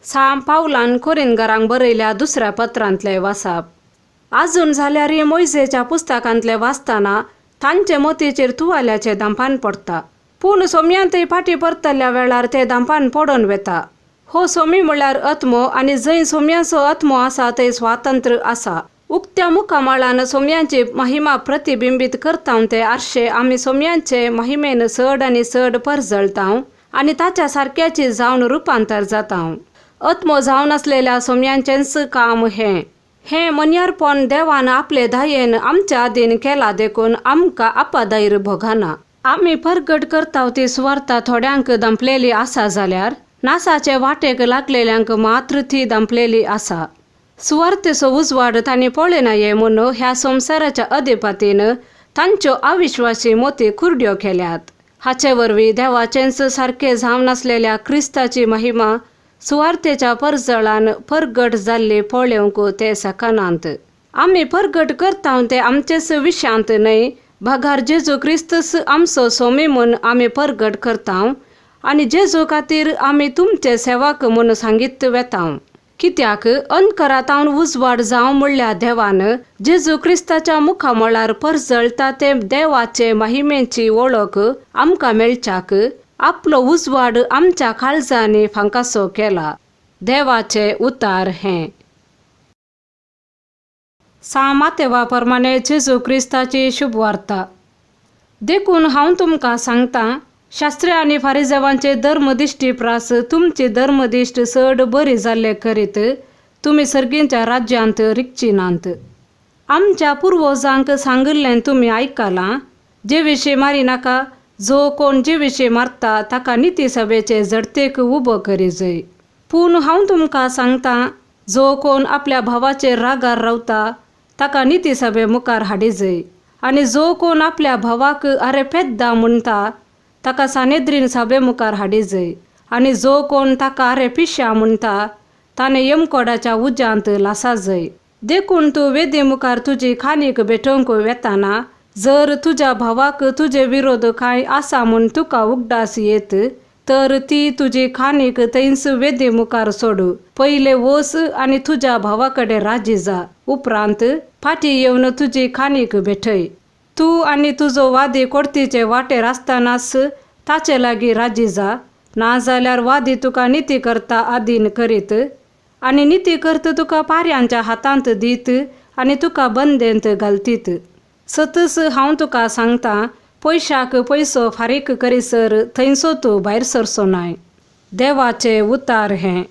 सां पावलान कोरिनगारांक बरयल्या दुसऱ्या पत्रांतलें वासाप. आजून जाल्यारय मोयजेच्या पुस्तकांतलें वाचतना तांचे मोतीचेर तुवाल्याचें दांपान पडटा. पूण सोम्यांतय फाटीं परतल्ल्या वेळार ते दांपान पडून वेता. हो सोमी म्हणल्यार आत्मो आनी जंय सोम्याचो आत्मो आसा थंय स्वातंत्र्य आसा. उक्त्या मुखामळान सोम्यांची महिमा प्रतिबिंबीत करता ते आरशे आमी सोम्यांचे महिमेन चड आनी चड परजळटा आनी ताच्या सारक्याची जावन रुपांतर जाता. आत्मो जावन आसलेल्या सोम्यांचेंच काम हें. हें मन्यारपण देवान आपले दयेन आमच्या आदीन केला देखून आमकां आपादायर भोगना. आमी परगट करता ती सुवार्ता थोड्यांक दंपलेली आसा जाल्यार नासाचे वाटेक लागलेल्यांक मात्र ती दंपलेली आसा. सुवार्थेचो उजवाड तांणी पळयना ये म्हूण ह्या संवसाराच्या अधिपतीन तांच्यो अविश्वासी मोती कुरड्यो केल्यात. हाचे वरवीं देवाचेंच सारकें जावन आसलेल्या क्रिस्ताची महिमा सुवार्थेच्या परजळान परगट जाल्ली पळोवंक ते शकनात. आमी परगट करता ते आमचेच विशांत न्हय बगर जेजू क्रिस्तूच आमचो सोमी म्हूण आमी परगट करता आनी जेजू खातीर आमी तुमचे सेवक म्हूण सांगीत वेता. कित्याक अंतकरांत उजवाड जावं म्हणल्या देवान जेजू क्रिस्ताच्या मुखामळार परजळटा ते देवाचे महिमेची वळख आमकां मेळच्याक आपलो उजवाड आमच्या काळजांनी फांकासो केला. देवाचे उतार हें. सां मातेवा प्रमाणे जेजू क्रिस्ताची शुभवार्ता. देखून हांव तुमकां सांगतां, शास्त्री आनी फारिजेवांचे धर्मदिश्टी प्रास तुमची धर्मदिश्ट चड बरी जाल्ले करीत तुमी सर्गींच्या राज्यांत रिगची नात. आमच्या पुर्वजांक सांगिल्लें तुमी आयकलां, जे विशीं मारी नाका, जो कोण जे विशीं मारता ताका निती सभेचे झडतेक उबो करी जाय. पूण हांव तुमकां सांगतां, जो कोण आपल्या भावाचेर रागार रावता ताका निती सभे मुखार हाडी जाय आनी जो कोण आपल्या भावाक अरे पेद्दा म्हणटा ताका सानेद्रीन सभे मुखार हाडी जाय आनी जो कोण ताका अरे पिश्या म्हणटा ताणें यमकोडाच्या उज्यांत लासा जाय. देखून तूं वेदी मुखार तुजी खाणीक भेटोवंक वेताना जर तुज्या भावाक तुजे विरोध कांय आसा म्हूण तुका उगडास येत तर ती तुजी खाणीक थंयच वेदी मुखार सोडू. पयले वच आनी तुज्या भावा कडेन राजी जा, उपरांत फाटीं येवन तुजी खाणीक भेटय. तूं आनी तुजो वादी कोर्तीचे वाटेर आसतनाच ताचे लागीं राजी जा, नाजाल्यार वादी तुका निती करता आदीन करीत आनी निती करत तुका पाऱ्यांच्या हातांत दीत आनी तुका बंदेंत घालतीत. सतच हांव तुका सांगता, पयशाक पयसो फारीक करीसर थंयसो तूं भायर सरचो नाय. देवाचे उतार हें.